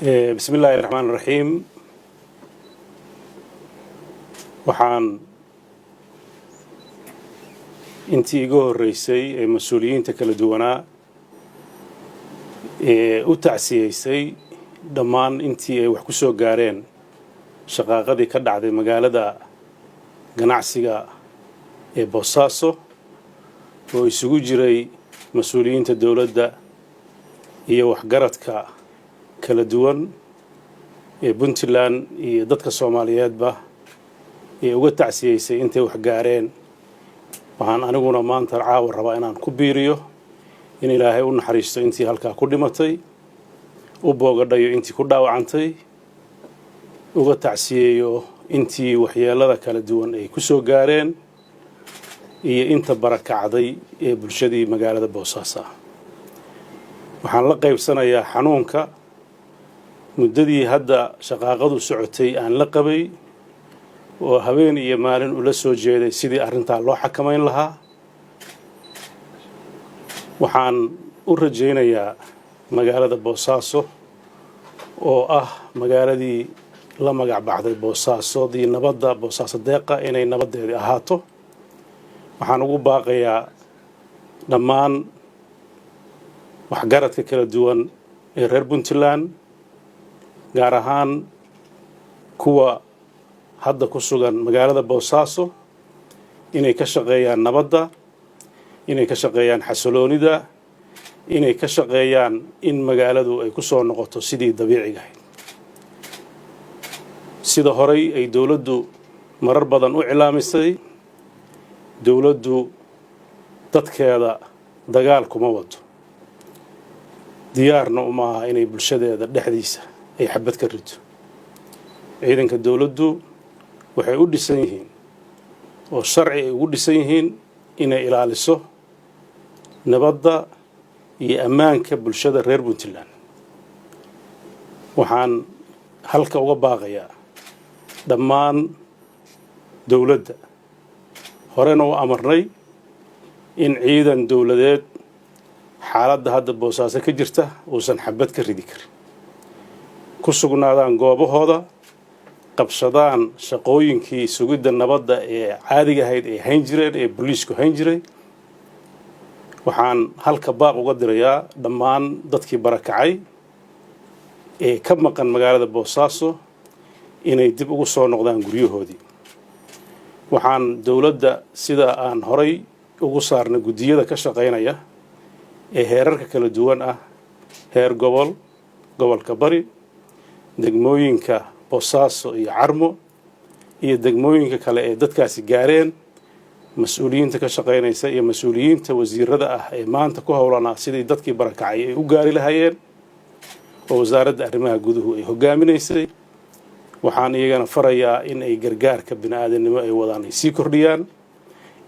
Bismi illaahi raxmaan raxiim. Waxaan intii iga horreysay ee mas-uuliyiinta kala duwanaa ee u tacsiyeysay dhammaan intii ay wax ku soo gaareen shaqaaqadii ka dhacday magaalada ganacsiga ee Boosaaso, oo isugu jiray mas-uuliyiinta dowladda iyo waxgaradka kala duwan ee Puntland iyo dadka Soomaaliyeedba ee uga tacsiyeysay intay wax gaareen. Waxaan aniguna maanta caawa rabaa inaan ku biiriyo in Ilaahay u naxariisto intii halkaa ku dhimatay, u boogadhayo intii ku dhaawacantay, uga tacsiyeeyo intii waxyeelada kala duwan ay ku soo gaareen iyo inta barakacday ee bulshadii magaalada Boosaaso ah. Waxaan la qaybsanayaa xanuunka muddadii hadda shaqaaqadu socotay aan la qabay, oo habeen iyo maalin ula soo jeeday sidii arrintaa loo xakamayn lahaa. Waxaan u rajaynayaa magaalada Boosaaso, oo ah magaaladii la magac baxday Boosaasoodii nabadda, Boosaaso deeqa, inay nabaddeedii ahaato. Waxaan ugu baaqayaa dhammaan waxgaradka kala duwan ee reer Puntland, gaar ahaan kuwa hadda ku sugan magaalada Boosaaso, inay ka shaqeeyaan nabadda, inay ka shaqeeyaan xasiloonida, inay ka shaqeeyaan in magaaladu ay ku soo noqoto sidii dabiiciga ahayd, sida horay ay dowladdu marar badan u cilaamisay. Dowladdu dadkeeda dagaal kuma wado, diyaarna uma aha inay bulshadeeda dhexdiisa ay xabad ka rito. Ciidanka dowladdu waxay u dhisan yihiin oo sharci ay ugu dhisan yihiin inay ilaaliso nabadda iyo ammaanka bulshada reer Puntland. Waxaan halka uga baaqayaa dhammaan dowladda, horena u amarnay, in ciidan dowladeed xaaladda hadda Boosaaso ka jirta uusan xabad ka ridi karin, ku sugnaadaan goobahooda, qabsadaan shaqooyinkii sugidda nabadda ee caadiga ahayd ay hayn jireen, ee booliisku hayn jiray. Waxaan halka baaq uga dirayaa dhammaan dadkii barakacay ee ka maqan magaalada Boosaaso inay dib ugu soo noqdaan guryahoodii. Waxaan dowladda, sida aan horay ugu saarnay guddiyada ka shaqaynaya ee heerarka kala duwan ah, heer gobol, gobolka Bari, degmooyinka Boosaaso iyo Carmo iyo degmooyinka kale ee dadkaasi gaareen, mas-uuliyiinta ka shaqaynaysa iyo mas-uuliyiinta wasiirada ah ee maanta ku howlanaa sidii dadkii barakacay ay u gaari lahayeen, oo Wasaaradda Arrimaha Guduhu ay hogaaminaysay, waxaan iyagana farayaa in ay gargaarka bini-aadamnimo ay wadaan ay sii kordhiyaan,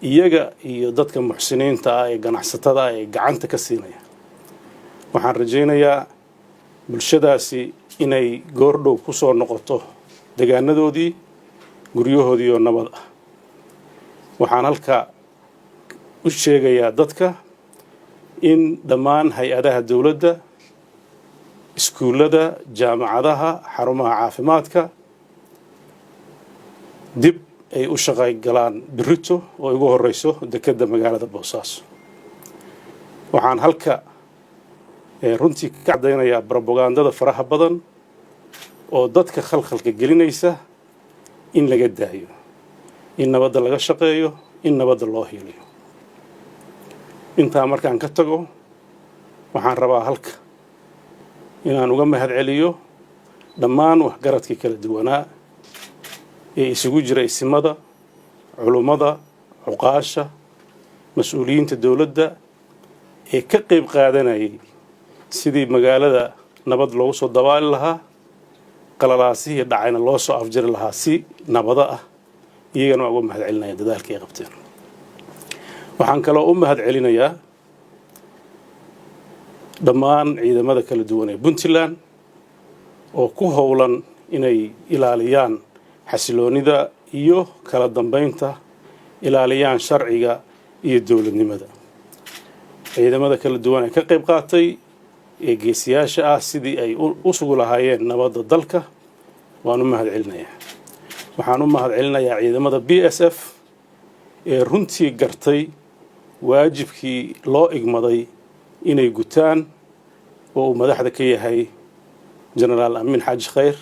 iyaga iyo dadka muxsiniinta ah ee ganacsatada ah ee gacanta ka siinaya. Waxaan rajaynayaa bulshadaasi inay goordhow ku soo noqoto degaanadoodii, guryahoodii oo nabad ah. Waxaan halka u sheegayaa dadka in dhammaan hay-adaha dowladda, iskuullada, jaamacadaha, xarumaha caafimaadka dib ay u shaqay galaan birito, oo ugu horeyso dekedda magaalada Boosaaso. Waxaan halka runtii ka caddaynayaa brobagandada faraha badan oo dadka khalkhalka gelinaysa in laga daayo, in nabadda laga shaqeeyo, in nabadda loo hiiliyo. Intaa markaan ka tago, waxaan rabaa halka inaan uga mahad celiyo dhammaan waxgaradkii kala duwanaa ee isugu jira isimada, culummada, cuqaasha, mas-uuliyiinta dowladda ee ka qayb qaadanayay sidii magaalada nabad loogu soo dabaali lahaa, qalalaasihii dhacayna loo soo afjari lahaa si nabado ah. Iyagana waan uga mahad celinaya dadaalka ay qabteen. Waxaan kaloo u mahad celinayaa dhammaan ciidamada kala duwan ee Puntland oo ku howlan inay ilaaliyaan xasiloonida iyo kala dambeynta, ilaaliyaan sharciga iyo dowladnimada. Ciidamada kala duwan ee ka qayb qaatay ee geesiyaasha ah sidii ay u sugu lahaayeen nabadda dalka waan u mahad celinayaa. Waxaan u mahad celinayaa ciidamada BSF ee runtii gartay waajibkii loo igmaday inay gutaan, oo uu madaxda ka yahay Genaraal Amiin Xaaji Khayr,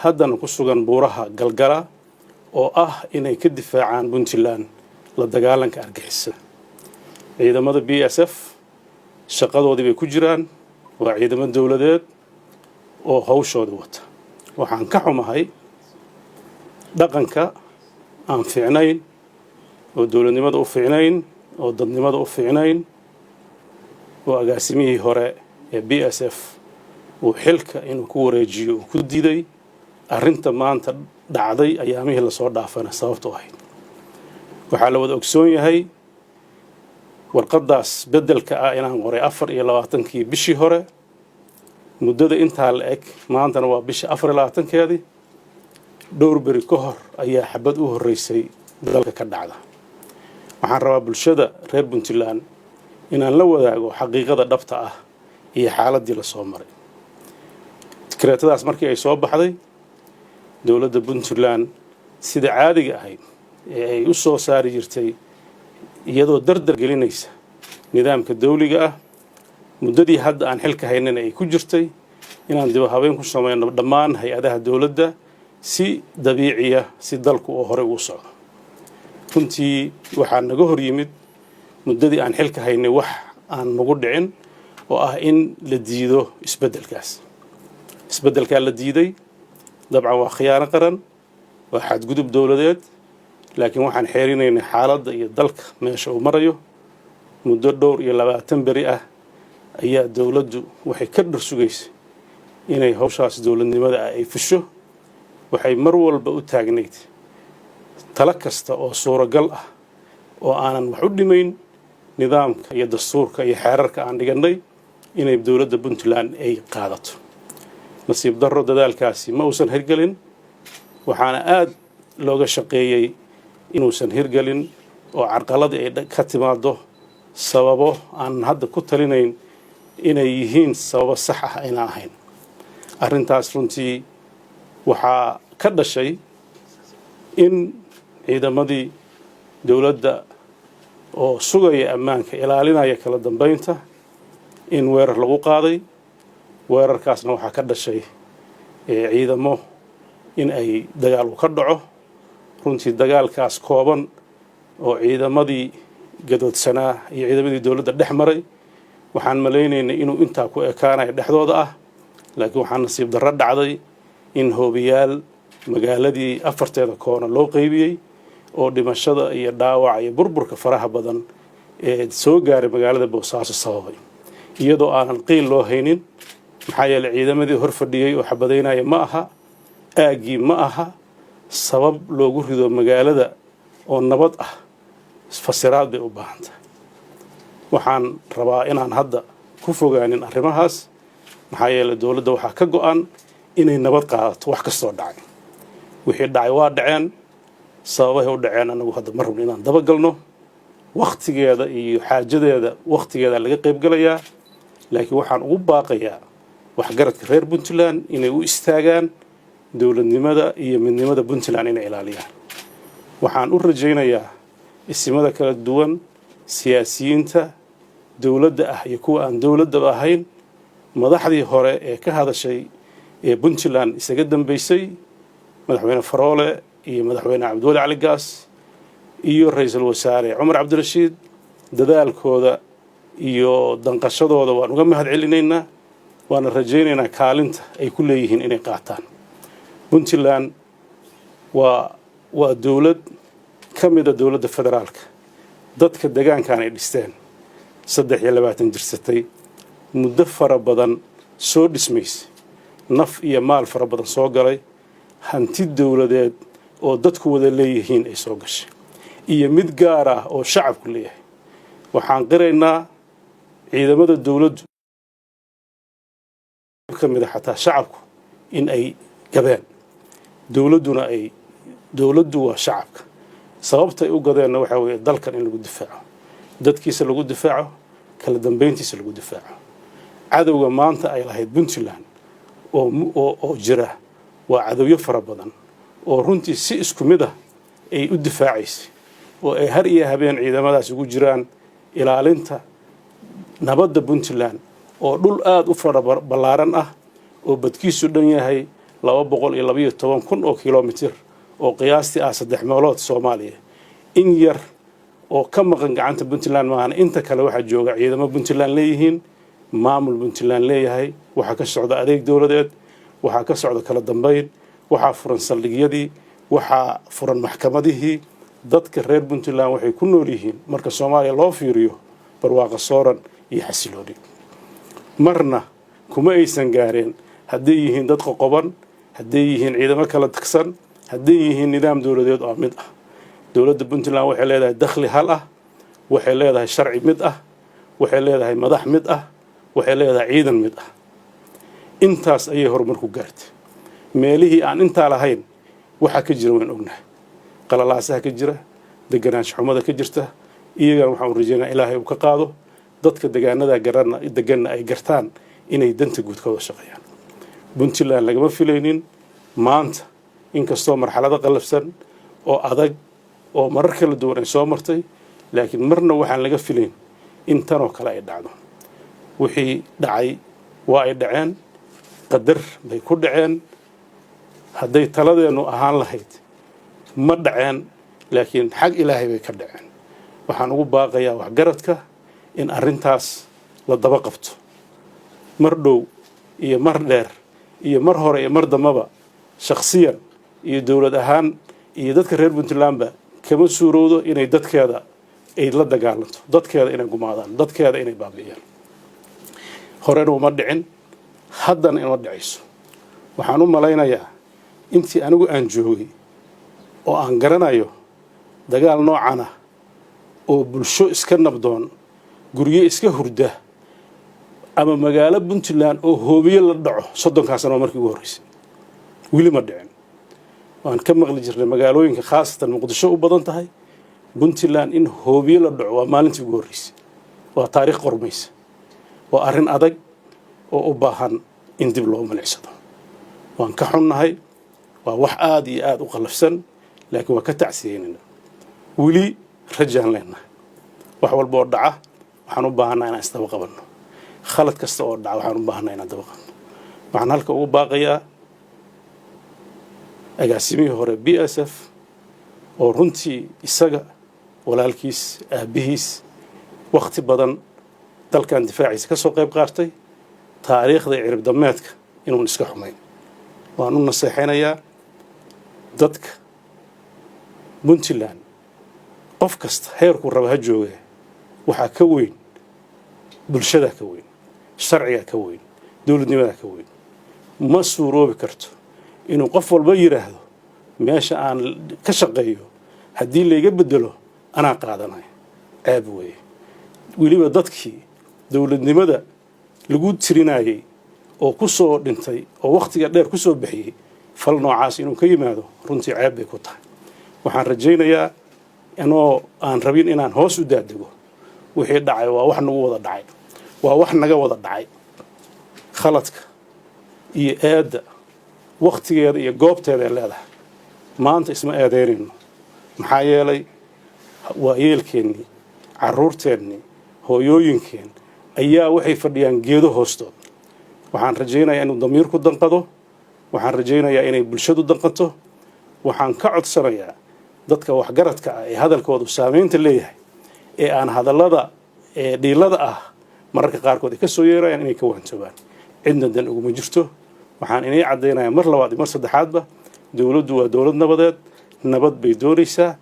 haddana ku sugan buuraha Galgala, oo ah inay ka difaacaan Puntland la dagaalanka argixisada. Ciidamada BSF shaqadoodii bay ku jiraan, waa ciidamo dowladeed oo hawshoodii wata. Waxaan ka xumahay dhaqanka aan fiicnayn oo dowladnimada u fiicnayn oo dadnimada u fiicnayn oo agaasimihii hore ee BSF uu xilka inuu ku wareejiyo uu ku diiday. Arrinta maanta dhacday ayaamihii lasoo dhaafana sababtu ahayd waxaa la wada ogsoon yahay warqaddaas beddelka ah inaan qoray 24-kii bishii hore. Muddada intaa la eg, maantana waa bisha 24-keedii, dhowr beri ka hor ayaa xabad u horreysay dalka ka dhacda. Waxaan rabaa bulshada reer Puntland inaan la wadaago xaqiiqada dhabta ah iyo xaaladdii lasoo maray. Dikreetadaas markii ay soo baxday, dowladda Puntland sida caadiga ahayd ee ay u soo saari jirtay, iyadoo dardar gelinaysa nidaamka dawliga ah, muddadii hadda aan xilka haynana ay ku jirtay inaan dib habeen ku samayno dhammaan hay-adaha dowladda si dabiiciya, si dalku oo horey ugu socdo. Runtii waxaa naga hor yimid muddadii aan xilka haynay wax aan nagu dhicin, oo ah in la diido isbeddelkaas. Isbeddelkaa la diiday dabcan waa khiyaano qaran, waa xadgudub dowladeed, laakiin waxaan xeerinaynay xaaladda iyo dalka meesha uu marayo. Muddo dhowr iyo labaatan beri ah ayaa dowladdu waxay ka dhar sugaysay inay hawshaas dowladnimada ah ay fusho. Waxay mar walba u taagnayd talo kasta oo suuragal ah oo aanan wax u dhimayn nidaamka iyo dastuurka iyo xeerarka aan dhigannay inay dowladda Puntland ay qaadato. Nasiib darro, dadaalkaasi ma uusan hirgelin, waxaana aada looga shaqeeyey inuusan hirgelin oo carqaladii ay ka timaado sababo aanan hadda ku talinayn inay yihiin sababo sax ah aynaan ahayn. Arrintaas runtii waxaa ka dhashay in ciidamadii dowladda oo sugaya ammaanka, ilaalinaya kala dambeynta, in weerar lagu qaaday. Weerarkaasna waxaa ka dhashay ciidamo in ay dagaal u ka dhaco. Runtii dagaalkaas kooban oo ciidamadii gadoodsanaa iyo ciidamadii dowladda dhex maray, waxaan malaynaynay inuu intaa ku ekaanayo dhexdooda ah, laakiin waxaa nasiib darro dhacday in hoobiyaal magaaladii afarteeda koona loo qeybiyey, oo dhimashada iyo dhaawaca iyo burburka faraha badan ee soo gaaray magaalada Boosaaso sababay, iyadoo aanan qiil loo haynin, maxaa yeeley ciidamadii hor fadhiyey oo xabadaynaya ma aha, aaggii ma aha sabab loogu rido magaalada oo nabad ah. Fasiraad bay u baahan tahay. Waxaan rabaa inaan hadda ku fogaanin arrimahaas, maxaa yeeley dowladda waxaa ka go-an inay nabad qaadato. Wax kastoo dhacay, wixii dhacay waa dhaceen, sababahay u dhaceen anagu hadda ma rabno inaan dabagalno. Wakhtigeeda iyo xaajadeeda wakhtigeeda laga qaybgalayaa, laakiin waxaan ugu baaqayaa waxgaradka reer Puntland inay u istaagaan dowladnimada iyo midnimada Puntland inay ilaaliyaan. Waxaan u rajaynayaa isimada kala duwan, siyaasiyiinta dowladda ah iyo kuwa aan dowladdaba ahayn, madaxdii hore ee ka hadashay ee Puntland isaga dambeysay, Madaxweyne Faroole iyo Madaxweyne Cabdiweli Cali Gaas iyo Ra-iisul Wasaare Cumar Cabdirashiid, dadaalkooda iyo danqashadooda waan uga mahad celinaynaa, waana rajaynaynaa kaalinta ay ku leeyihiin inay qaataan. Puntland waa dowlad ka mida dowladda federaalka, dadka degaankan ay dhisteen, 23 jirsatay, muddo fara badan soo dhismaysay, naf iyo maal fara badan soo galay, hanti dowladeed oo dadku wada leeyihiin ay soo gashay iyo mid gaar ah oo shacabku leeyahay. Waxaan qiraynaa ciidamada dowladdu ka mid a xataa shacabku in ay gabeen, dowladduna ay dowladdu waa shacabka. Sababta ay u gadeenna waxaa weeye dalkan in lagu difaaco, dadkiisa lagu difaaco, kala dambeyntiisa lagu difaaco. Cadowga maanta ay lahayd Puntland oo jira waa cadowyo fara badan oo runtii si isku mid ah ay u difaacaysay, oo ay har iyo habeen ciidamadaas ugu jiraan ilaalinta nabadda Puntland, oo dhul aada u fara ballaaran ah oo badkiisu dhan yahay 212,000 oo kilomitir, oo qiyaastii ah saddex meelood Soomaaliya. In yar oo ka maqan gacanta Puntland maahana, inta kale waxaa jooga ciidamo Puntland leeyihiin, maamul Puntland leeyahay. Waxaa ka socda adeeg dowladeed, waxaa ka socda kala dambeyn, waxaa furan saldhigyadii, waxaa furan maxkamadihii. Dadka reer Puntland waxay ku nool yihiin, marka Soomaaliya loo fiiriyo, barwaaqo sooran iyo xasilooni. Marna kuma aysan gaareen hadday yihiin dad qoqoban, hadday yihiin ciidamo kala tagsan, hadday yihiin nidaam dowladeed oo mid ah. Dowladda Puntland waxay leedahay dakhli hal ah, waxay leedahay sharci mid ah, waxay leedahay madax mid ah, waxay leedahay ciidan mid ah. Intaas ayay horumar ku gaartay. Meelihii aan intaa lahayn waxaa ka jira waan ognahay, qalalaasaha ka jira, deganaansho xumada ka jirta. Iyagana waxaan rajeynaa Ilaahay uu ka qaado, dadka degaanada garana deganna ay gartaan inay danta guud ka wada shaqeeyaan. Puntland lagama filaynin maanta, inkastoo marxalado qallafsan oo adag oo marar kala duwan ay soo martay, laakiin marna waxaan laga filayn in tanoo kale ay dhacdo. Wixii dhacay waa ay dhaceen, qadar bay ku dhaceen. Hadday taladeennu ahaan lahayd ma dhaceen, laakiin xag Ilaahay bay ka dhaceen. Waxaan ugu baaqayaa waxgaradka in arrintaas la daba qabto mar dhow iyo mar dheer iyo mar hore iyo mar dambaba. Shakhsiyan iyo dowlad ahaan iyo dadka reer Puntlandba kama suurowdo inay dadkeeda ay la dagaalanto, dadkeeda inay gumaadaan, dadkeeda inay baabi'iyaan. Horena uma dhicin, haddana ima dhicayso. Waxaan u malaynayaa intii anigu aan joogay oo aan garanayo, dagaal noocan ah oo bulsho iska nabdoon, guryo iska hurda ama magaalo Puntland oo hoobiye la dhaco, 30-kaa sano waa markii ugu horreysay. Weli ma dhicin. Waan ka maqli jirnay magaalooyinka, khaasatan Muqdisho u badan tahay. Puntland in hoobiye la dhaco waa maalintii ugu horreysay. Waa taariikh qormaysa, waa arrin adag oo u baahan in dib loo milicsado. Waan ka xunnahay, waa wax aada iyo aada u qallafsan, laakiin waa ka tacsiyeynayna. Weli rajaan leenahay. Wax walba oo dhaca waxaan u baahanaa inaan isdaba qabanno. Khalad kasta oo dhaca waxaan u baahanaa inaan daba qabno. Waxaan halka ugu baaqayaa agaasimihii hore BSF, oo runtii isaga, walaalkiis, aabbihiis wakhti badan dalkan difaaciisa ka soo qayb qaatay, taariikhda cirib dameedka inuun iska xumayn. Waan u naseexaynayaa dadka Puntland, qof kasta heerkuu raba ha jooge, waxaa ka weyn bulshadaa, ka weyn sharcigaa, ka weyn dowladnimadaa ka weyn. Ma suuroobi karto inuu qof walba yidhaahdo meesha aan ka shaqeeyo haddii layga bedelo anaa qaadanaya. Ceeb weeye. Weliba dadkii dowladnimada lagu tirinayey oo ku soo dhintay oo wakhtiga dheer ku soo bixiyey, fal noocaas inuu ka yimaado runtii ceeb bay ku tahay. Waxaan rajaynayaa, anoo aan rabin inaan hoos u daadego, wixii dhacay waa wax nagu wada dhacay, waa wax naga wada dhacay. Khaladka iyo eedda wakhtigeeda iyo goobteeda ay leedahay. Maanta isma eedeynayno, maxaa yeelay waayeelkeennii, carruurteennii, hooyooyinkeen ayaa waxay fadhiyaan geedo hoostood. Waxaan rajaynayaa inuu damiirku danqado. Waxaan rajaynayaa inay bulshadu danqato. Waxaan ka codsanayaa dadka waxgaradka ah ee hadalkoodu saameynta leeyahay, ee aan hadallada ee dhiilada ah mararka qaarkood ay ka soo yeerayaan, inay ka waantoobaan. Cidna dan uguma jirto. Waxaan inay caddaynayaa mar labaad iyo mar saddexaadba, dowladdu waa dowlad nabadeed, nabad bay doonaysaa.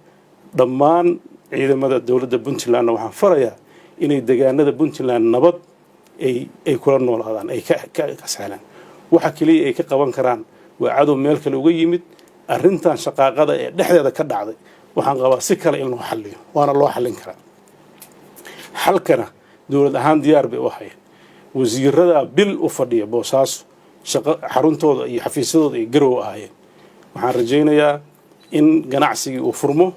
Dhammaan ciidamada dowladda Puntlandna waxaan farayaa inay degaanada Puntland nabad ay kula noolaadaan, ay ka sahlaan. Waxa keliya ay ka qaban karaan waa cadow meel kale uga yimid. Arrintan shaqaaqada ee dhexdeeda ka dhacday waxaan qabaa si kale in loo xalliyo, waana loo xallin karaa. Xalkana dowlad ahaan diyaar bay u hayeen. Wasiirada bil u fadhiya Boosaaso, shaqo xaruntooda iyo xafiisyadooda ay Garow ahaayeen. Waxaan rajaynayaa in ganacsigii uu furmo,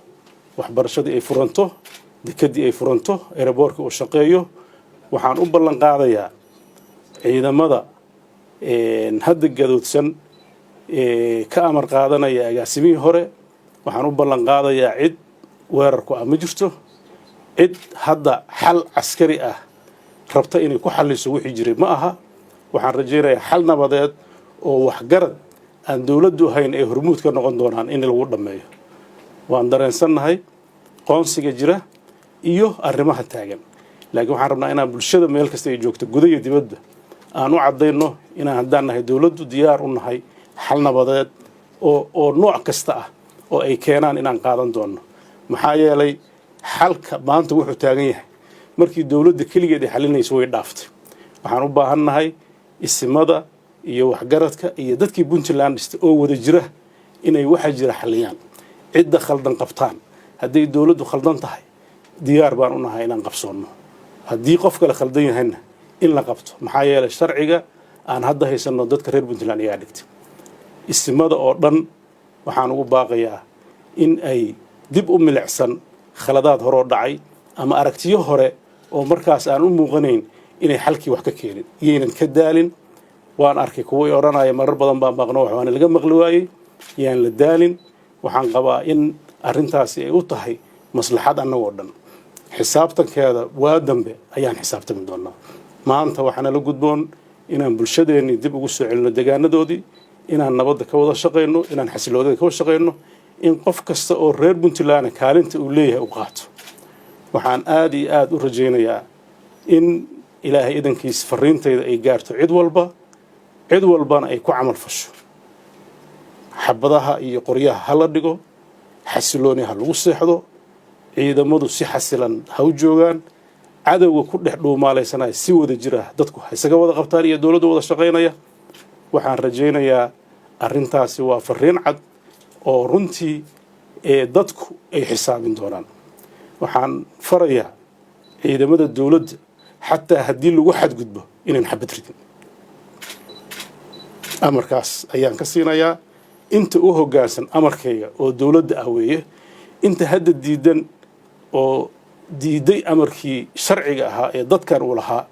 waxbarashadii ay furanto, dekedii ay furanto, airport-kii uu shaqeeyo. Waxaan u ballan qaadayaa Ciidamada hadda gadoodsan ka amar qaadanaya agaasimihii hore, waxaan u ballan qaadayaa cid weerarku ah ma jirto. Cid hadda xal caskari ah rabta inay ku xalliso wixii jiray ma aha. Waxaan rajaynayaa xal nabadeed oo waxgarad aan dowladdu ahayn ay hormuud ka noqon doonaan in lagu dhammeeyo. Waan dareensannahay qoonsiga jira iyo arrimaha taagan, laakiin waxaan rabnaa inaan bulshada meel kasta ay joogto, guda iyo dibadba, aan u caddayno inaan haddaan nahay dowladdu diyaar u nahay xal nabadeed oo nooc kasta ah oo ay keenaan inaan qaadan doonno. Maxaa yeelay, xalka maanta wuxuu taagan yahay markii dowladda keligeed ay xalinayso way dhaaftay. Waxaan u baahan nahay isimada iyo waxgaradka iyo dadkii Puntland dhistay oo wada jira inay waxa jira xaliyaan, cidda khaldan qabtaan. Hadday dowladdu khaldan tahay, diyaar baan u nahay inaan qabsoonno. Haddii qof kale khaldan yahayna, in la qabto. Maxaa yeelay, sharciga aan hadda haysanno dadka reer Puntland ayaa dhigtay. Isimada oo dhan waxaan ugu baaqayaa in ay dib u milicsan khaladaad horoo dhacay ama aragtiyo hore oo markaas aan u muuqanayn inay xalkii wax ka keenin, yaynan ka daalin. Waan arkay kuway odhanaya marar badan baan baaqno, wax waana laga maqli waayey. Yaan la daalin. Waxaan qabaa in arrintaasi ay u tahay maslaxad annagoo dhan. Xisaabtankeeda waa dambe ayaan xisaabtami doonaa. Maanta waxaana la gudboon inaan bulshadeennii dib ugu soo celino degaanadoodii, inaan nabadda ka wada shaqayno, inaan xasiloodada ka wada shaqayno, in qof kasta oo reer Puntland kaalinta uu leeyahay u qaato. Waxaan aada iyo aada u rajaynayaa in Ilaahay idankiis fariintayda ay gaarto cid walba, cid walbana ay ku camal fasho. Xabadaha iyo qoryaha ha la dhigo, xasilooni ha lagu seexdo, ciidamadu si xasilan ha u joogaan, cadowga ku dhex dhuumaalaysanaya si wada jira dadku ha isaga wada qabtaan iyo dowladdu wada shaqaynaya. Waxaan rajaynayaa arrintaasi waa fariin cad oo runtii ee dadku ay xisaabin doonaan. Waxaan farayaa ciidamada dowladda, xataa haddii lagu xadgudbo, inaan xabad ridin. Amarkaas ayaan ka siinayaa inta u hoggaansan amarkayga oo dowladda ah weeye. Inta hadda diidan oo diiday amarkii sharciga ahaa ee dadkan uu lahaa,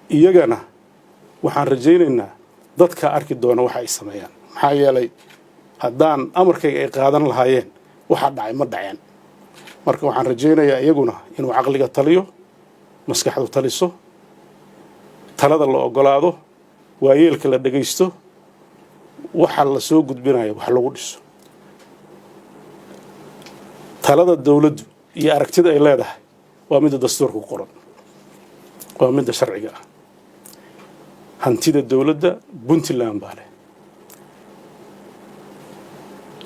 iyagana waxaan rajaynaynaa dadka arki doona waxa ay sameeyaan. Maxaa yeelay, haddaan amarkayga ay qaadan lahaayeen, waxa dhacay ma dhaceen. Marka waxaan rajaynayaa iyaguna inuu caqliga taliyo, maskaxdu taliso, talada la ogolaado, waayeelka la dhegaysto, waxa la soo gudbinayo wax lagu dhiso. Talada dowladdu iyo aragtida ay leedahay waa midda dastuurka ku qoran, waa midda sharciga ah. Hantida dowladda Puntland baa leh,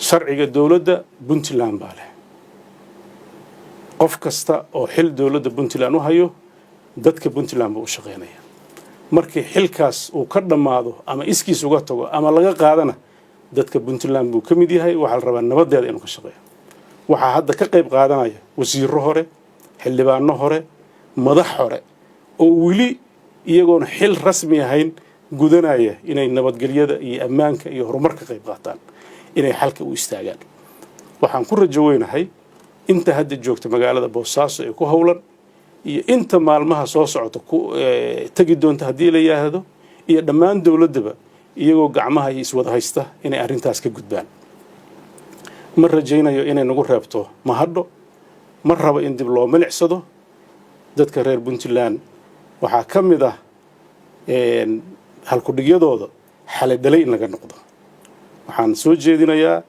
sharciga dowladda Puntland baa leh. Qof kasta oo xil dowladda Puntland u hayo, dadka Puntland buu u shaqaynaya. Markii xilkaas uu ka dhammaado, ama iskiis uga tago ama laga qaadana, dadka Puntland buu ka mid yahay. Waxaa la rabaa nabadeeda inuu ka shaqeeyo. Waxaa hadda ka qayb qaadanaya wasiiro hore, xildhibaano hore, madax hore oo weli iyagoona xil rasmi ahayn gudanaya inay nabadgelyada iyo ammaanka iyo horumar ka qayb qaataan, inay xalka u istaagaan. Waxaan ku rajo weynahay inta hadda joogta magaalada Boosaaso ee ku howlan iyo inta maalmaha soo socota ku tegi doonta haddii la yidhaahdo, iyo dhammaan dowladdaba, iyagoo gacmaha iyo iswada haysta, inay arrintaas ka gudbaan. Ma rajaynayo inay nagu reebto mahadho. Ma rabo in dib loo milicsado. Dadka reer Puntland waxaa ka mid ah halkudhigyadooda xalay dhalay in laga noqdo. Waxaan soo jeedinayaa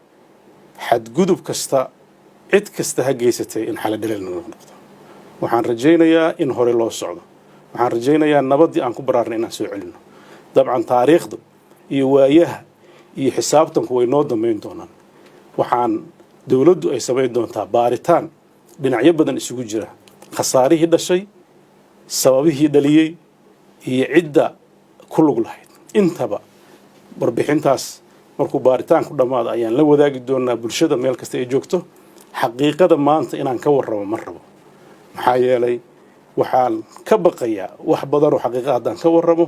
xadgudub kasta, cid kasta ha geysatay, in xalay dhalay laga noqdo. Waxaan rajaynayaa in hore loo socdo. Waxaan rajaynayaa nabaddii aan ku baraarnay inaan soo celinno. Dabcan taariikhdu iyo waayaha iyo xisaabtanku way noo dambayn doonaan. Waxaan dowladdu ay samayn doontaa baaritaan dhinacyo badan isugu jira: khasaarihii dhashay, sababihii dhaliyey iyo cidda ku lug lahayd intaba. Warbixintaas markuu baaritaanku dhammaado ayaan la wadaagi doonaa bulshada meel kasta ay joogto. Xaqiiqada maanta inaan ka warramo ma rabo, maxaa yeelay waxaan ka baqayaa wax badanoo xaqiiqa haddaan ka warramo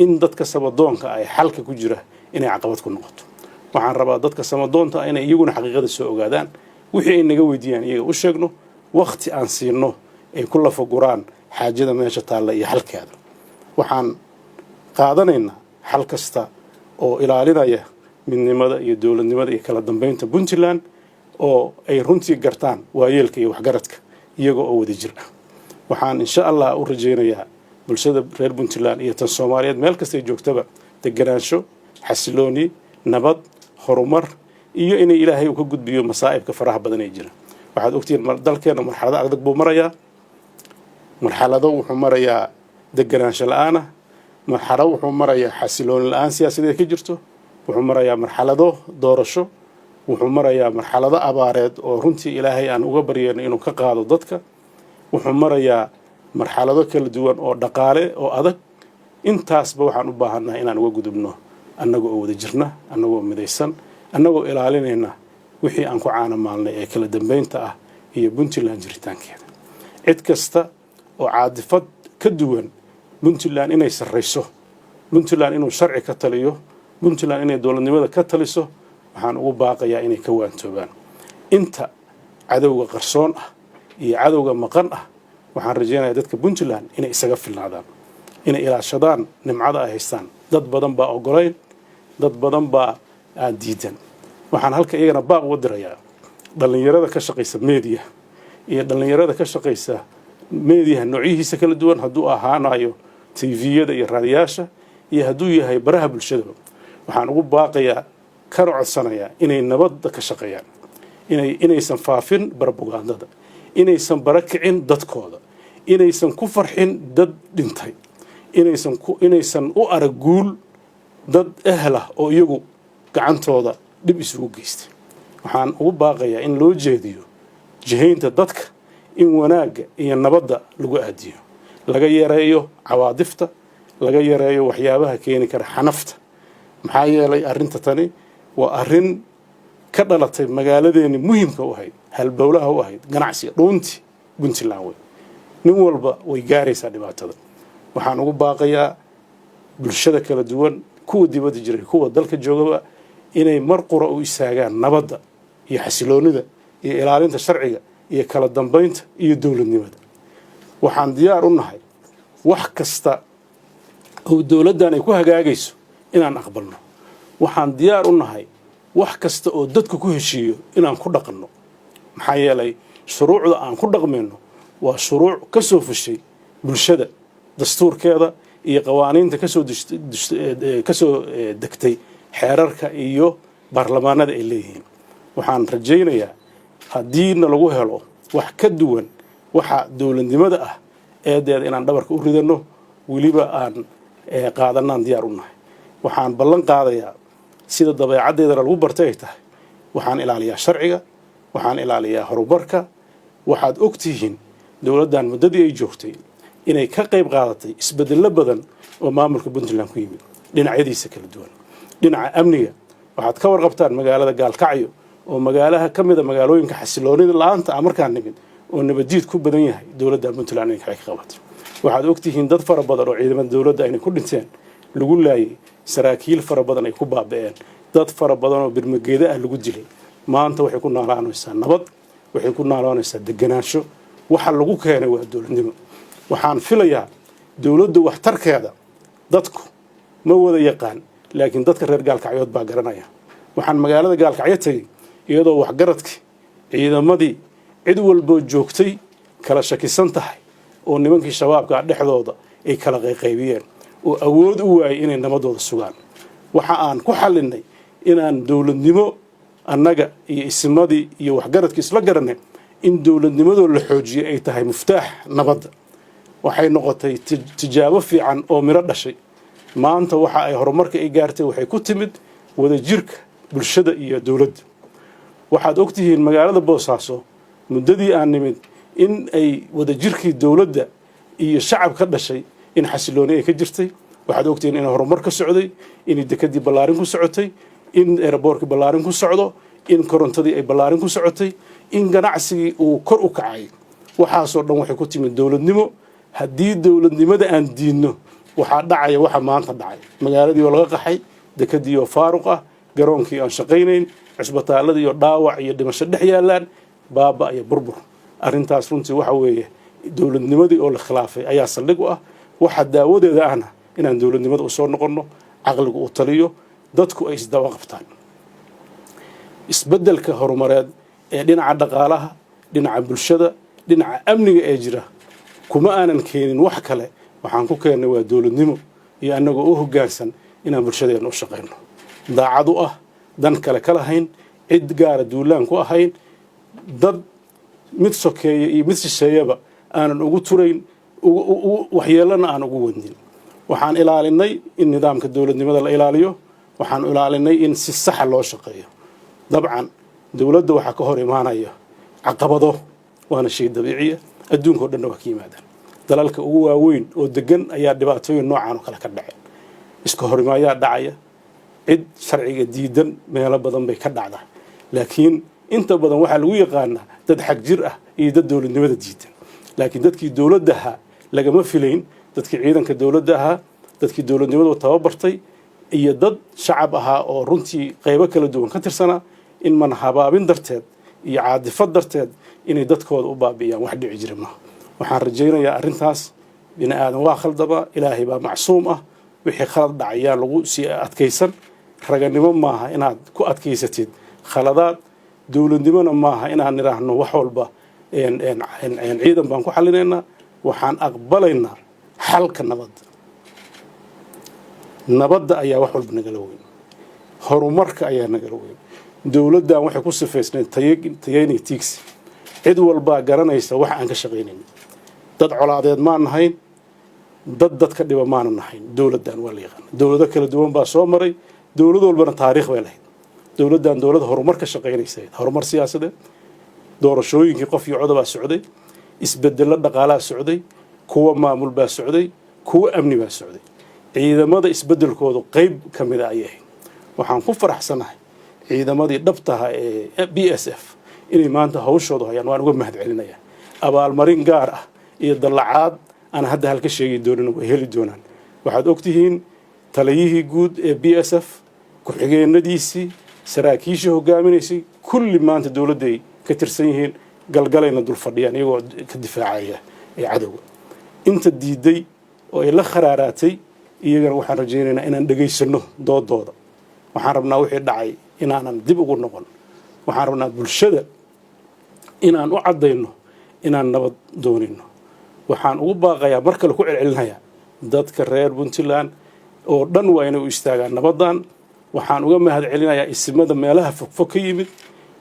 in dadka samadoonka ay xalka ku jira inay caqabad ku noqoto. Waxaan rabaa dadka samadoonta inay iyaguna xaqiiqada soo ogaadaan, wixii ay naga weydiiyaan iyaga u sheegno, wakhti aan siino ay ku lafaguraan xaajada meesha taalla iyo xalkeeda. Waxaan Qaadanaynaa xal kasta oo ilaalinaya midnimada iyo dowladnimada iyo kala dambeynta Puntland, oo ay runtii gartaan waayeelka iyo waxgaradka iyaga oo wada jir ah. Waxaan insha Allah u rajaynayaa bulshada reer Puntland iyo tan Soomaaliyeed meel kastay joogtaba deganaansho, xasilooni, nabad, horumar iyo inay Ilaahay uu ka gudbiyo masaa'ibka faraha badan ee jira. Waxaad ogtihiin dalkeena marxalado adag buu marayaa. Marxalado wuxuu marayaa deganaansho la-aanah, marxalado wuxuu marayaa xasilooni la-aan siyaasadeed ka jirto, wuxuu marayaa marxalado doorasho, wuxuu marayaa marxalado abaareed oo runtii Ilaahay aan uga baryayno inuu ka qaado dadka, wuxuu marayaa marxalado kala duwan oo dhaqaale oo adag. Intaasba waxaan u baahannahay inaan uga gudubno annaga oo wada jirna, annagoo midaysan, annagoo ilaalinayna wixii aan ku caana maalnay ee kala dambeynta ah iyo Puntland jiritaankeeda. Cid kasta oo caadifad ka duwan Puntland inay sarrayso, Puntland inuu sharci ka taliyo, Puntland inay dowladnimada ka taliso, waxaan ugu baaqayaa inay ka waantoobaan. Inta cadowga qarsoon ah iyo cadowga maqan ah, waxaan rajaynayaa dadka Puntland inay isaga filnaadaan, inay ilaashadaan nimcada ay haystaan. Dad badan baa ogolayn, dad badan baa aan diidan. Waxaan halka iyagana baaq uga dirayaa dhallinyarada ka shaqaysa media iyo dhallinyarada ka shaqaysa mediaha noocyihiisa kala duwan, hadduu ahaanayo TV-yada iyo raadiyaasha iyo hadduu yahay baraha bulshadaba. Waxaan ugu baaqayaa kana codsanayaa inay nabadda ka shaqeeyaan, inaysan faafin barbugaandada, inaysan bara kicin dadkooda, inaysan ku farxin dad dhintay, inaysan u arag guul dad ehlah oo iyagu gacantooda dhib isugu geystay. Waxaan ugu baaqayaa in loo jeediyo jihaynta dadka in wanaagga iyo nabadda lagu aadiyo, laga yareeyo cawaadifta, laga yareeyo waxyaabaha keeni kara xanafta. Maxaa yeelay, arrinta tani waa arrin ka dhalatay magaaladeeni muhimka u ahayd, halbowlaha u ahayd ganacsiga, dhuunti Puntland wey. Nin walba way gaaraysaa dhibaatada. Waxaan ugu baaqayaa bulshada kala duwan, kuwa dibadda jiray, kuwa dalka joogaba, inay mar qura u istaagaan nabadda iyo xasiloonida iyo ilaalinta sharciga iyo kala dambeynta iyo dowladnimada. Waxaan diyaar u nahay wax kasta oo dowladdan ay ku hagaagayso inaan aqbalno. Waxaan diyaar u nahay wax kasta oo dadku ku heshiiyo inaan ku dhaqanno. Maxaa yeelay, shuruucda aan ku dhaqmayno waa shuruuc ka soo fushay bulshada, dastuurkeeda iyo qawaaniinta kasoo degtay xeerarka iyo baarlamaanada ay leeyihiin. Waxaan rajaynayaa haddiina lagu helo wax ka duwan waxa dowladnimada ah, eedeeda inaan dhabarka u ridanno, weliba aan qaadanaan diyaar u nahay. Waxaan ballan qaadayaa, sida dabeecaddeedana lagu bartay ay tahay, waxaan ilaaliyaa sharciga, waxaan ilaaliyaa horumarka. Waxaad og tihiin dowladdan muddadii ay joogtay inay ka qayb qaadatay isbedello badan oo maamulka Puntland ku yimid dhinacyadiisa kala duwan. Dhinaca amniga, waxaad ka warqabtaan magaalada Gaalkacyo oo magaalaha ka mida magaalooyinka xasiloonida la-aanta ah markaan nimid oo nabadiid ku badan yahay, dowladda Puntland inay ka qabatay. Waxaad ogtihiin dad fara badan oo ciidamada dowladda aynay ku dhinteen, lagu laayay, saraakiil fara badan ay ku baaba'een, dad fara badan oo birmageeda ah lagu dilay. Maanta waxay ku noolaanaysaa nabad, waxay ku noolaanaysaa deganaansho. Waxa lagu keenay waa dowladnimo. Waxaan filayaa dowladda waxtarkeeda dadku ma wada yaqaan, laakiin dadka reer Gaalkacyood baa garanaya. Waxaan magaalada Gaalkacyo tegey iyadoo waxgaradkii, ciidamadii, cid walboo joogtay kala shakisan tahay, oo nimankii Shabaabka dhexdooda ay kala qayqaybiyeen oo awood u waayay inay nabadooda sugaan. Waxa aan ku xallinay inaan dowladnimo annaga iyo isimadii iyo waxgaradkii isla garanay in dowladnimadoo la xoojiyay ay tahay muftaax nabadda. Waxay noqotay tijaabo fiican oo midho dhashay. Maanta waxa ay horumarka ay gaartay waxay ku timid wadajirka bulshada iyo dowladda. Waxaad ogtihiin magaalada Boosaaso muddadii aan nimid in ay wadajirkii dowladda iyo shacab ka dhashay in xasilooni ay ka jirtay. Waxaad ogtihiin in horumar ka socday, in dekadii ballaarin ku socotay, in airportkii ballaarin ku socdo, in korontadii ay ballaarin ku socotay, in ganacsigii uu kor u kacay. Waxaasoo dhan waxay ku timid dowladnimo. Haddii dowladnimada aan diidno, waxaa dhacaya waxa maanta dhacay: magaaladii oo laga qaxay, dekadii oo faaruq ah, garoonkii aan shaqaynayn, cusbitaaladii oo dhaawac iyo dhimasho dhex yaalaan, baaba iyo burbur. Arrintaas runtii waxa weeye dowladnimadii oo la khilaafay ayaa saldhig u ah. Waxa daawadeeda ahna Inaan dowladnimada u soo noqonno, caqligu uu taliyo, dadku ay isdaba qabtaan. Isbeddelka horumareed ee dhinaca dhaqaalaha, dhinaca bulshada, dhinaca amniga ee jira kuma aanan keenin wax kale. Waxaan ku keennay waa dowladnimo iyo annagoo u hoggaansan inaan bulshadeenna u shaqayno, daacad u ah, dan kale ka lahayn, cid gaara duulaan ku ahayn, dad mid sokeeya iyo mid shisheeyaba aanan ugu turayn, waxyeellana aan ugu wadnin. Waxaan ilaalinay in nidaamka dowladnimada la ilaaliyo. Waxaan ilaalinay in si saxa loo shaqeeyo. Dabcan, dowladda waxaa ka hor imaanaya caqabado, waana shay dabiiciya, adduunka o dhanna waa ka yimaadaan. Dalalka ugu waaweyn oo degan ayaa dhibaatooyin noocan oo kale ka dhaceen. Iska horimaayaa dhacaya, cid sharciga diidan meelo badan bay ka dhacdaa, laakiin inta badan waxaa lagu yaqaanaa dad xag jir ah iyo dad dowladnimada diidan. Laakiin dadkii dowladda ahaa lagama filayn, dadkii ciidanka dowladda ahaa, dadkii dowladnimadu tababartay iyo dad shacab ahaa oo runtii qaybo kala duwan ka tirsanaa, in man habaabin darteed iyo caadifad darteed inay dadkooda u baabi'iyaan, wax dhici jira maaha. Waxaan rajaynayaa arrintaas, bini aadan waa khaldama, Ilaahay baa macsuum ah. Wixii khalad dhacayaan lagu sii adkaysan. Raganimo maaha inaad ku adkaysatid khaladaad. Dowladnimona maaha inaan nidhaahno wax walba ciidan baan ku xallinaynaa. Waxaan aqbalaynaa xalka nabadda. Nabadda ayaa wax walba nagala weyn, horumarka ayaa nagala weyn. Dowladdan waxay ku sifaysnayd tayeynay, tiigsi. Cid walbaa garanaysa wax aan ka shaqaynayn. Dad colaadeed maan nahayn, dad dadka dhiba maana nahayn. Dowladdan waa la yaqaana. Dowlado kala duwan baa soo maray, dowlad walbana taariikh bay lahayd. Dowladdan dowlad horumar ka shaqaynaysa, horumar siyaasadeed, doorashooyinkii qof iyo codobaa socday, isbedello dhaqaalaa socday, kuwa maamul baa socday, kuwa amni baa socday. Ciidamada isbedelkoodu qayb ka mida ayay ahayd. Waxaan ku faraxsanahay ciidamadii dhabtaha ee BSF inay maanta hawshoodu hayaan. Waan uga mahad celinayaa. Abaalmarin gaar ah iyo dallacaad aan hadda halka sheegi doonin way heli doonaan. Waxaad ogtihiin taliyihii guud ee BSF, ku-xigeenadiisii, saraakiishii hogaaminaysay, kulli maanta dowladday ka tirsan yihiin, Galgalayna dul fadhiyaan iyagoo ka difaacaya ee cadowga. Inta diiday oo ay la kharaaraatay iyagana waxaan rajaynaynaa inaan dhegaysanno doodooda. Waxaan rabnaa wixii dhacay inaanan dib ugu noqon. Waxaan rabnaa bulshada inaan u caddayno inaan nabad doonino. Waxaan ugu baaqayaa, mar kale ku celcelinayaa, dadka reer Puntland oo dhan waa inay u istaagaan nabaddan. Waxaan uga mahad celinayaa isimada meelaha fogfog ka yimid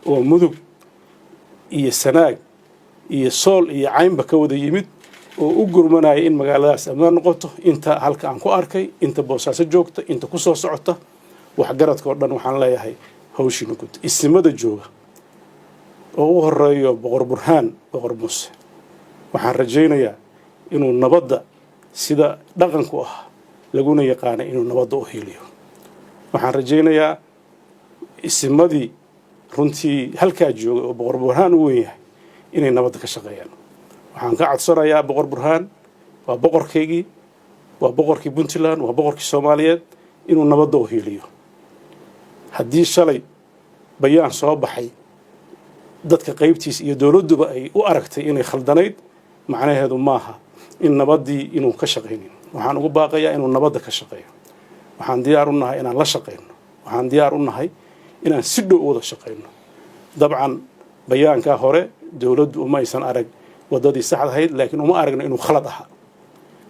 oo Mudug iyo Sanaag iyo Sool iyo Caynba ka wada yimid oo u gurmanaya in magaaladaas ammaan noqoto. Inta halka aan ku arkay, inta Boosaaso joogta, inta ku soo socota, waxgaradka oo dhan waxaan leeyahay hawshiina guta. Isimada jooga oo u horeeyo Boqor Burhaan, Boqor Muuse, waxaan rajaynayaa inuu nabadda sida dhaqanku ah laguna yaqaanay inuu nabadda u hiiliyo. Waxaan rajaynayaa isimadii runtii halkaa joogay oo Boqor Burhaan u weyn yahay inay nabadda ka shaqeeyaan. Waxaan ka codsanayaa Boqor Burhaan, waa boqorkaygii, waa boqorkii Puntland, waa boqorkii Soomaaliyeed, inuu nabadda u hiiliyo. Haddii shalay bayaan soo baxay dadka qaybtiis iyo dowladduba ay u aragtay inay khaldanayd, macnaheedu maaha in nabaddii inuu ka shaqaynin. Waxaan ugu baaqayaa inuu nabadda ka shaqeeyo. Waxaan diyaar u nahay inaan la shaqayno. Waxaan diyaar u nahay inaan si dhow u wada shaqayno. Dabcan, bayaankaa hore dowladdu uma aysan arag waddadii saxda ahayd, laakiin uma aragno inuu khalad ahaa.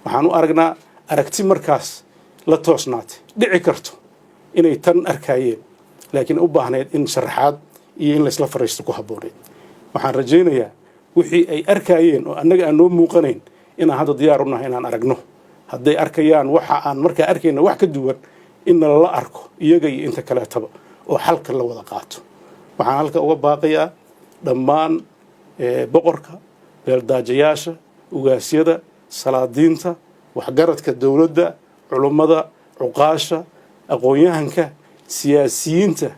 Waxaan u aragnaa aragti markaas la toosnaatay. Dhici karto inay tan arkaayeen, laakiin u baahnayd in sharaxaad iyo in laysla fariisto ku habboonayd. Waxaan rajaynayaa wixii ay arkaayeen oo annaga aan noo muuqanayn inaan hadda diyaar u nahay inaan aragno. Hadday arkayaan waxa aan markaa arkayna wax ka duwan, in nalala arko iyaga iyo inta kaleetaba oo xalka la wada qaato. Waxaan halka uga baaqayaa dhammaan boqorka, beeldaajayaasha, ugaasyada, salaadiinta, waxgaradka dowladda, culummada, cuqaasha, aqoon-yahanka, siyaasiyiinta,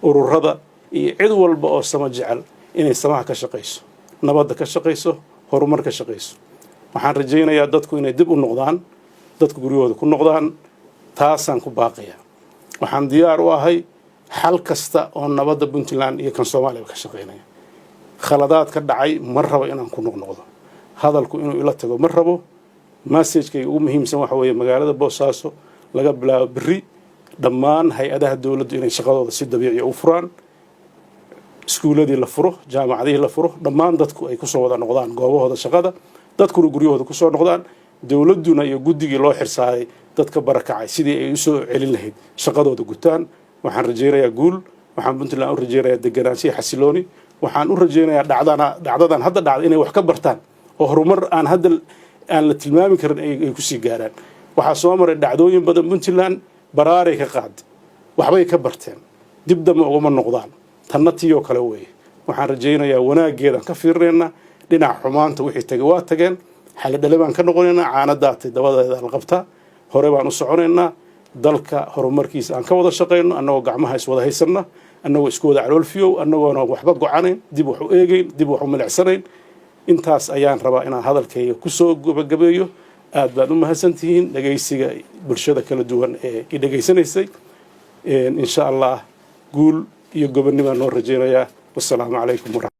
ururada iyo cid walba oo sama jecel inay samaha ka shaqayso, nabadda ka shaqayso, horumar ka shaqayso. Waxaan rajaynayaa dadku inay dib u noqdaan, dadku guryahooda ku noqdaan. Taasaan ku baaqayaa. Waxaan diyaar u ahay xal kasta oo nabadda Puntland iyo kan Soomaaliya ka shaqaynaya. Khaladaad ka dhacay ma rabo inaan ku noqnoqdo. Hadalku inuu ila tago ma rabo. Message-kayga ugu muhiimsan waxa weeye, magaalada Boosaaso laga bilaabo berri dhammaan hay-adaha dowladdu inay shaqadooda si dabiiciya u furaan, iskuuladii la furo, jaamacadihii la furo, dhammaan dadku ay kusoo wada noqdaan goobahooda shaqada, dadkuna guryahooda kusoo noqdaan, dowladduna iyo guddigii loo xirsaaray dadka barakacay sidii ay usoo celin lahayd shaqadooda gutaan. Waxaan rajaynayaa guul. Waxaan Puntland u rajaynayaa deganaanshiya, xasilooni. Waxaan u rajaynayaa dhacdana dhacdadan hadda dhacda inay wax ka bartaan oo horumar aan hadda aan la tilmaami karin ay kusii gaaraan. Waxaa soo maray dhacdooyin badan Puntland, baraaray ka qaaday, waxbay ka barteen, dib dambe ugama noqdaan. Tanna tiyoo kale weeye. Waxaan rajaynayaa wanaaggeedaan ka fiirinaynaa, dhinaca xumaanta wixii tagay waa tageen, xalidhale baan ka noqonaynaa. Caana daatay dabadeeda la qabtaa. Hore baan u soconaynaa. Dalka horumarkiisa aan ka wada shaqayno, annagoo gacmaha iswada haysanna, annagoo isku wada caloolfiyow, annagoona waxba gocanayn, dib wax u eegeyn, dib wax u milicsanayn. Intaas ayaan rabaa inaan hadalkayga kusoo gabagabeeyo. Aad baad u mahadsantihiin dhegaysiga bulshada kala duwan ee i dhegaysanaysay. Insha Allah guul iyo gobonnibaan noo rajaynayaa. Wasalaamu calaykum.